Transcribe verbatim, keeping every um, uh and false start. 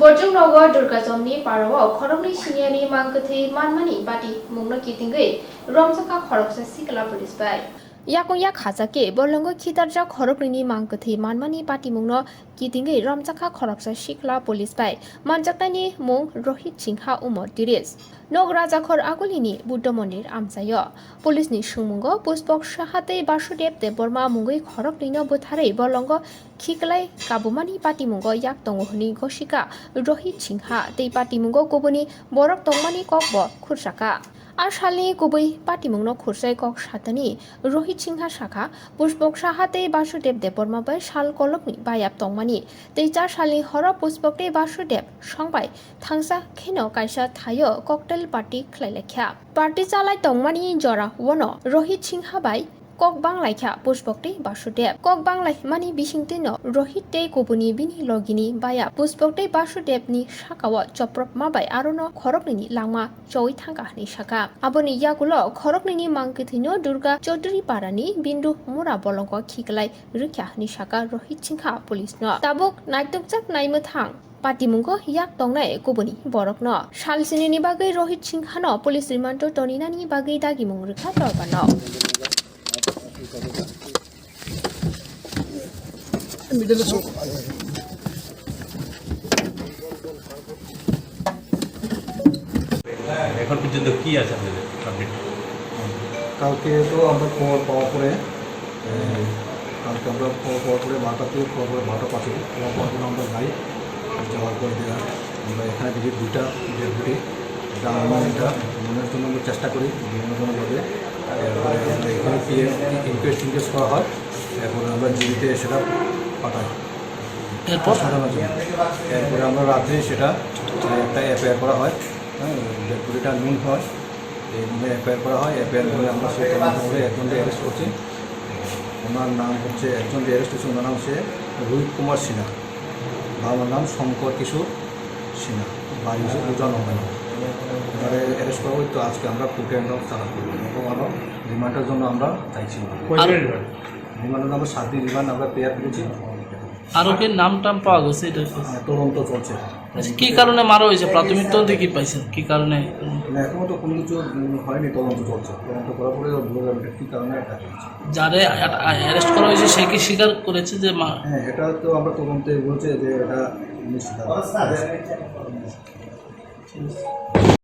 Borjong nogo Durgajomni parao khoroknwi siniani mang kwthwi manmani patimungno kitingwi romjakha khoroksa sikla police bai. Yakung yak hachake bolongo khitarjak khoroknwini mang kwthwi manmani patimungno kitingwi romjakha khoroksa sikla police bai. Manjaknaini mung Rohit Singha, umor tiris. Nok Rajakhor Agulini Buddha Mondir amchaio. Police ni swngmungo Puspok Saha tei Basudev Debbarma mungwi khoroknwino bwtharwi bolongo khiklai kabumani patimungo yak tongo hwnwi gosika Rohit Singha tei patimungo kubuni borok tongmani kokbo khursaka. A salni kubui patimungno khursai kok satani Rohit Singha sakha, Puspok Saha tei Basudev Debbarma bai sal kolokni bayap tongmani tei char salni horo Puspok tei Basudev songbai thangsa kheno kaisa thaio cocktail party khlai laikha. Party chalai tongmani jora uono Rohit Singha bai kok bang laikha Puspok tei Basudev. Kok bang laimani bisingtwino Rohit tei kubuni bini logini baya Puspok tei Basudevni sakao choprop ma bai arono khoroknwini langma chowi thangkha hwnwi sakha. Aboni yagulo khoroknwini mang kwthwino Durga Chaudhary parani Bindu Mura bolongo khiklai rwkha hwnwi sakha Rohit Singha police no. Tabuk naitokjak naimwthang patimungo yak tongnai kubuni borokno. Sal sinini bagwi Rohit Singhano police remand-o toninani bagwi dagimung rwkha dorbarno. এখন পর্যন্ত কি আছে আপনাদের আপডেট? কালকে তো আমরা খবর পাওয়ার পরে, এ, কালকে আমরা খবর পাওয়ার পরে বারোটা থেকে খবর পাওয়ার পরে বারোটা পাঁচে খবর পাওয়ার জন্য আমরা যাই। যাওয়ার পরে দেখা আমরা এখানে দেখি দুইটা ডেড বডি। এটা আমরা এটা মনের জন্য আমরা চেষ্টা করি বিভিন্ন ধরনভাবে। এরপরে আমরা এখানে পিএম ইনকোয়েস্ট টিনকোয়েস্ট করা হয়। এরপরে আমরা জিবিতে সেটা পাঠাই এরপর? সাধারণত। এরপরে আমরা রাত্রে সেটা, আহ, একটা এফআইআর করা হয়। হ্যাঁ, ডেড বডিটা নুন হয়, এই মনে এফআইআর করা হয়। এফআইআর করে আমরা সেই তদন্ত করে একজনকে অ্যারেস্ট করছি। ওনার নাম হচ্ছে, একজন যে অ্যারেস্ট হচ্ছে, ওনার নাম হচ্ছে রোহিত কুমার সিনহা, বাবার নাম শঙ্কর কিশোর সিনহা, বাড়ি হচ্ছে উজান অঙ্গনা। ওনারে অ্যারেস্ট করা হয়েছে, তো আজকে আমরা কোর্টে আমরা চালান করবো এবং আরও রিমান্ডের জন্য আমরা চাইছি। কয়দিন আর রিমান্ড? রিমান্ডের আমরা সাত দিন রিমান্ড আমরা পেয়ার করেছি। আরো কি নাম টাম পাওয়া গেছে এটা কি? হ্যাঁ, তদন্ত চলছে। আচ্ছা, কি কারণে মারা হয়েছে? প্রাথমিক তদন্তে কি পাইছেন? কি কারণে? না, এখনো তো কোনো কিছু, উম, হয়নি, তদন্ত চলছে। তদন্ত করার পরে বোঝা যাবে এটা কি কারণে অ্যাটাক হয়েছে। যারে অ্যাট-, অ্যারেস্ট করা হয়েছে সে কি স্বীকার করেছে যে মা- হ্যাঁ, এটা তো আমরা তদন্তে বলছে যে এটা উনি স্বীকার করেছে।